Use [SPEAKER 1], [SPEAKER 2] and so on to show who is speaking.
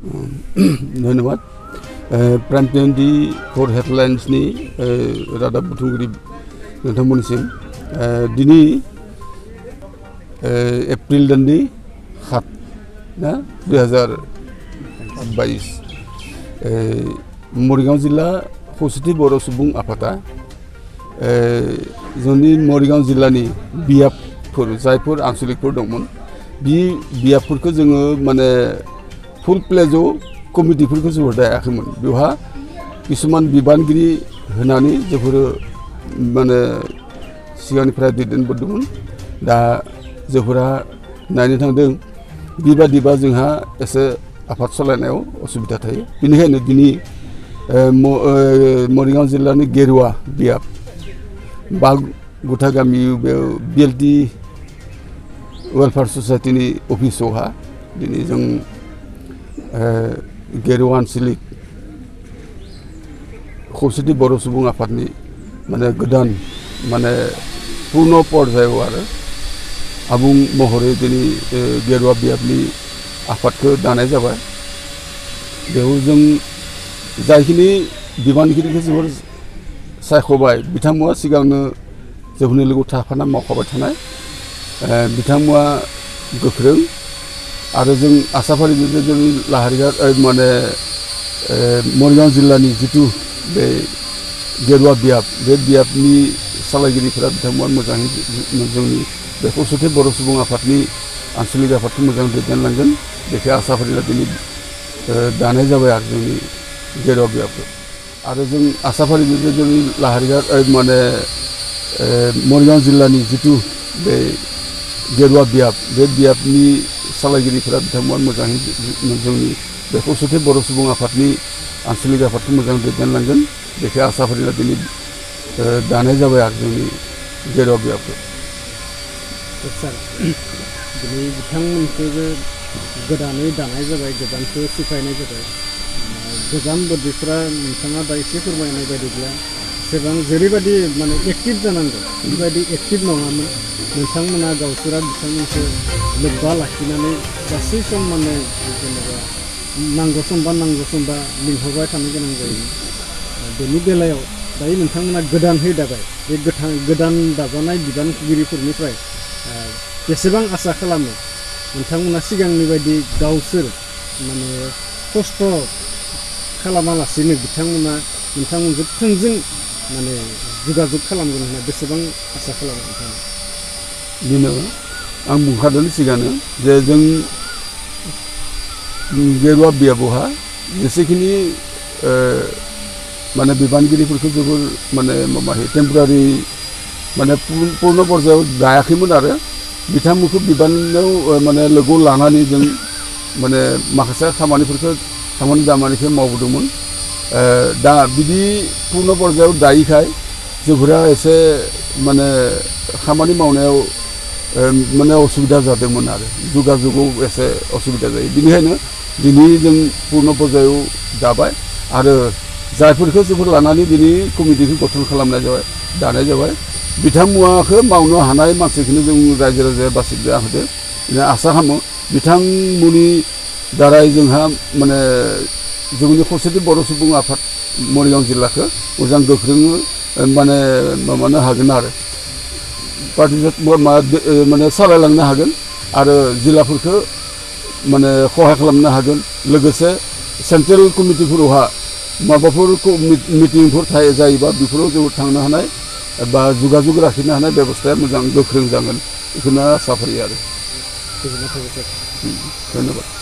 [SPEAKER 1] धन्यवाद प्राइम 24 हेडलाइन्सनि रादाब बुथुमगिरि नोंथांमोननिसिम दिनै एप्रिल दाननि 7 ना 2022 मरिगांव जिल्ला खौसेथि बर' सुबुं आफादा जोंनि मरिगांव जिल्लानि बियाबफोर जायफोर आनसलिकफोर दंमोन बि बियाबफोरखौ जोङो माने फुल प्लेजआव कमिटिफोरखौ जों दायाखैमोन बेवहा किसुमान बिबानगिरि होनानै जोंफोर माने सिगांनिफ्राय दैदेनबोदोंमोन दा जोंफोरा नायनो थांदों बेबादिबा जोंहा एसे आफाद सालायनायाव असुबिदा थायो बेनिखायनो दिनै मरिगांव जिल्लानि गेरुवा बियाब बागुथा गामि बिएलटि वेलफेयार ससाइटिनि अफिसावहा दिनै जों गेरुवा आनसलिक खौसेथि बर' सुबुं आफादनि माने गोदान माने पूर्ण पर्यायाव आरो आबुं महरै दिनै गेरुवा बियाबनि आफादखौ दानाय जाबाय बेयाव जों जायखिनि बिबानगिरिखौ जोबोर सायख'बाय बिथांमोना सिगांनो जोंनि लोगोआव थाफाना मावखाबाय थानाय बिथांमोना गोख्रों आरो जों आसा फारियो जे जोंनि लाहारिघाट माने मरिगांव जिल्लानि जितु बे गेरुवा बियाब बे बियाबनि सालायगिरिफोरा बिथांमोना मोजाङै जोंनि बे खौसेथि बर' सुबुं आफादनि आनसलिक आफादखौ मोजां दैदेनलांगोन बेखौ आसा फारिना दिनै दानाय जाबाय आरो जोंनि गेरुवा बियाबखौ आरो जों आसा फारियो जे जोंनि लाहारिघाट माने मरिगांव जिल्लानि जितु बे गेरुवा बियाब बे बियाबनि सालायगिरिफोरा बिथांमोना मोजाङै जोंनि बे खौसेथि बर' सुबुं आफादनि आनसलिक आफादखौ मोजां दैदेनलांगोन बेखौ आसा फारिना दिनै दानाय जाबाय आरो जोंनि गेरुवा बियाबखौ
[SPEAKER 2] सार दिनै बिथांमोनखौबो गोदानै दानाय जाबाय गोदानखौ सिफायनाय जाबाय गोजाम बदिफ्रा नोंथाङा दा एसे फोरमायनाय बायदिब्ला एसेबां जेरैबायदि माने एक्टिभ जानांगौ बेबायदि एक्टिभ नङामोन नोंथांमोना गावसोरा बिथांमोनखौ लोब्बा लाखिनानै गासै सम माने जेनेबा नांगौ समबा लिंहरबाय थानो गोनां जायोमोन बेनि बेलायाव दायो नोंथांमोना गोदानहै दाबाय बे गोदान दाजानाय बिबानगिरिफोरनिफ्राय बेसेबां आसा खालामो नोंथांमोना सिगांनि बायदि गावसोर माने खस्थ' खालामालासिनो बिथांमोना नोंथांमोनजों थोंजों माने जगाजग खालामगोन होनना बेसेबां आसा खालामो नोंथाङा
[SPEAKER 1] बेनो आं बुंखादों सिगांनो जे जों गेरुवा बियाबहा जेसेखिनि माने बिबानगिरिफोरखौ जोबोर माने माबाहै टेम्परारि माने पूर्ण पर्यायाव दायाखैमोन आरो बिथांमोनखौ बिबानाव माने लोगोआव लानानै जों माने माखासे खामानि दामानिखौ मावबोदोंमोन दा बिदि पूर्ण पर्यायाव दायिखाय जोंफोरा एसे माने खामानि मावनायाव माने असुबिदा जादोंमोन आरो जगाजगआव एसे असुबिदा जायो बेनिखायनो दिनै जों पूर्ण पर्यायाव दाबाय आरो जायफोरखौ जोंफोर लानानै दिनै कमिटिखौ गठन खालामनाय जाबाय दानाय जाबाय बिथांमोनखौ मावनो हानाय मानसिखौनो जों रायजो राजाया बासिना होदों आसा खालामो बिथांमोननि दाराय जोंहा माने जोंनि खौसेथि बर' सुबुं आफाद मरिगांव जिल्लाखौ मोजां गोख्रोङै माने माबानो हागोन आरो माने सालायलांनो हागोन आरो जिल्लाफोरखौ माने खहाय खालामनो हागोन लोगोसे सेन्ट्रेल कमिटिफोरावहा माबाफोर मिटिंफोर जायोबा बेफोराव जों थांनो हानाय बा जगाजग लाखिनो हानाय बेबस्थाया मोजां गोख्रों जागोन बेखौनो आसा फारियो आरो
[SPEAKER 2] गोजोननाय थाबाय सार
[SPEAKER 1] धन्यबाद